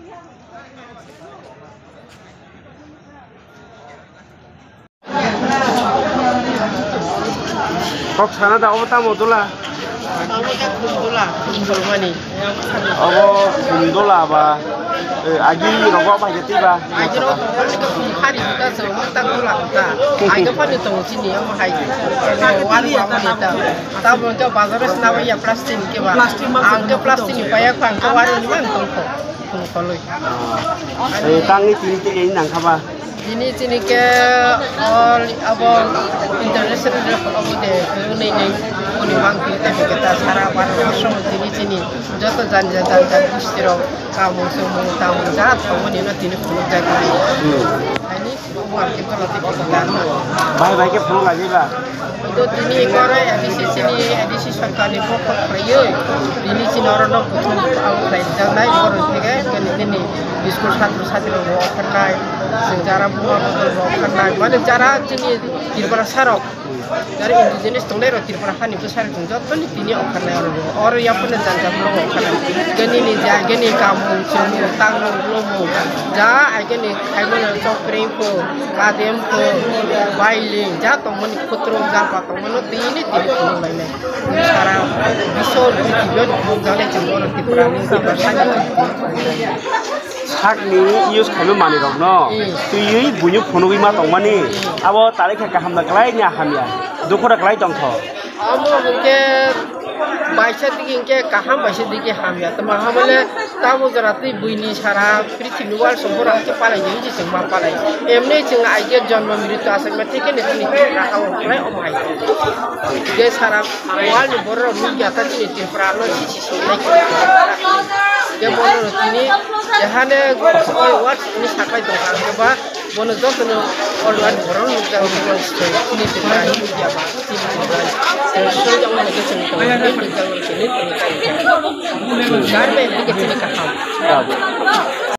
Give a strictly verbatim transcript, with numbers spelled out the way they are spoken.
Kok sana da, obo tamo dula? Obo ta khum dula, khum dulmani. Obo khum dula ba, eh, agi rogo ba hajati ba? Agi rogo ba, agi khum khari ta so, obo ta dula ta. Agi pani tong chini, obo hai. Wari ba mani ta. Tamo ke bazar sna ba ya plastic ke ba. Plastic ma ang ke plastic ni ba ya khang ke wari ni man tong ko. Khum kholoi. Eh, tangni tini te nang kha ba? Tini chini ke all abo international level abo de nini nini uni mang tini te kita sara bar song tini chini joto janja janja bustiro kamu sumu tamu jat kamu nino tini khuluk jai kami. Hmm. Ani sumu ang kita lati kita. Bai bai ke phone lagi ba? To tini oro A D C chini A D C sorkarni pokho khlaiwi tini chini oro nok buthum ang khlai jaknai borok theke kene nini school satro satri rok bo okharnai, chwng jara buma bodol bo okharnai, mane jara chini Tripura sarok, jara indigenous tongnai rok Tripura hani bwsarok chwng jottoni tini okharnai oro bo. Oro yaphano janja borok okharnai. Gani ni ja, gani kamung, chumung, tangmung, lomung, ja, ai gani khaimano chokring pho, kadem pho, bailing, ja tongmani Khotrom japa tongmano tini tini phunuk lainai. Sara bisor prithibi o phunuk jaknai chwng bono Tripura ni Tripura sani. Sakni use khaima manwi rokno Hmm. twiwi buino phunugwi ma tongmani Hmm. abo talai khe kaham da kwlai na hamya dukhu da kwlai tongtho. Amo hwnkhe baisa digi hwnkhe kaham baisa digi hamya tamo hamale tamo jora twi buini sara Prithibi wal song borok hwnkhe palai di, wngkhe chwng ma palai. Emni chwng aigya jonmo mritu aswk ma thikhe ni chini Tripura ha o hwnkhai omo hai. Je sara wal ni borok rok nukya ta chini Tripura no si si si nai. Je borok rok tini jahane oi wal ni sakai dong kha ba bono joto no ol wal ni borok nukya chini Tripura nukya ba chini Tripura. Chwng soi jang nai chwng tong nukya chini Tripura. Garbe dike chini kaham.